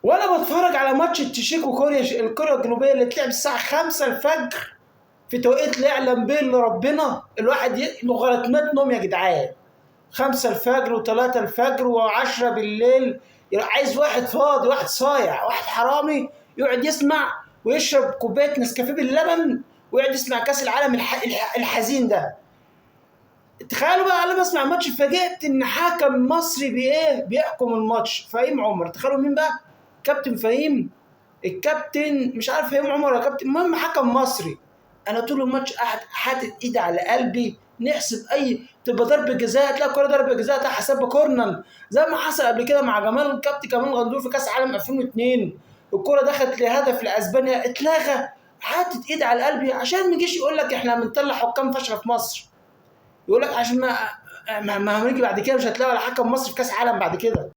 وانا بتفرج على ماتش التشيك وكوريا الكوريا الجنوبية اللي اتلعب الساعة 5 الفجر في توقيت لا يعلم به الا ربنا، الواحد لوغاريتمات نوم يا جدعان. 5 الفجر و3 الفجر و10 بالليل، يعني عايز واحد فاضي، واحد صايع، واحد حرامي يقعد يسمع ويشرب كوباية نسكافيه باللبن ويقعد يسمع كاس العالم الحزين ده. تخيلوا بقى لما اسمع الماتش اتفاجئت ان حكم مصري بايه بيحكم الماتش، فهيم عمر. تخيلوا مين بقى؟ كابتن فهيم، الكابتن مش عارف فهيم عمر ولا كابتن، المهم حكم مصري. انا طول الماتش قاعد حاطط ايدي على قلبي، نحسب اي تبقى ضربه جزاء تلاقي كورة ضربه جزاء تلاقي حساب corner، زي ما حصل قبل كده مع جمال كابتن جمال غندور في كاس عالم 2002، الكورة دخلت لهدف لاسبانيا اتلغى. حاطط ايدي على قلبي عشان ما يجيش يقول لك احنا بنطلع حكام فشخ في مصر، يقول لك عشان ما هنيجي بعد كده مش هتلاقي ولا حكم مصري في كاس عالم بعد كده.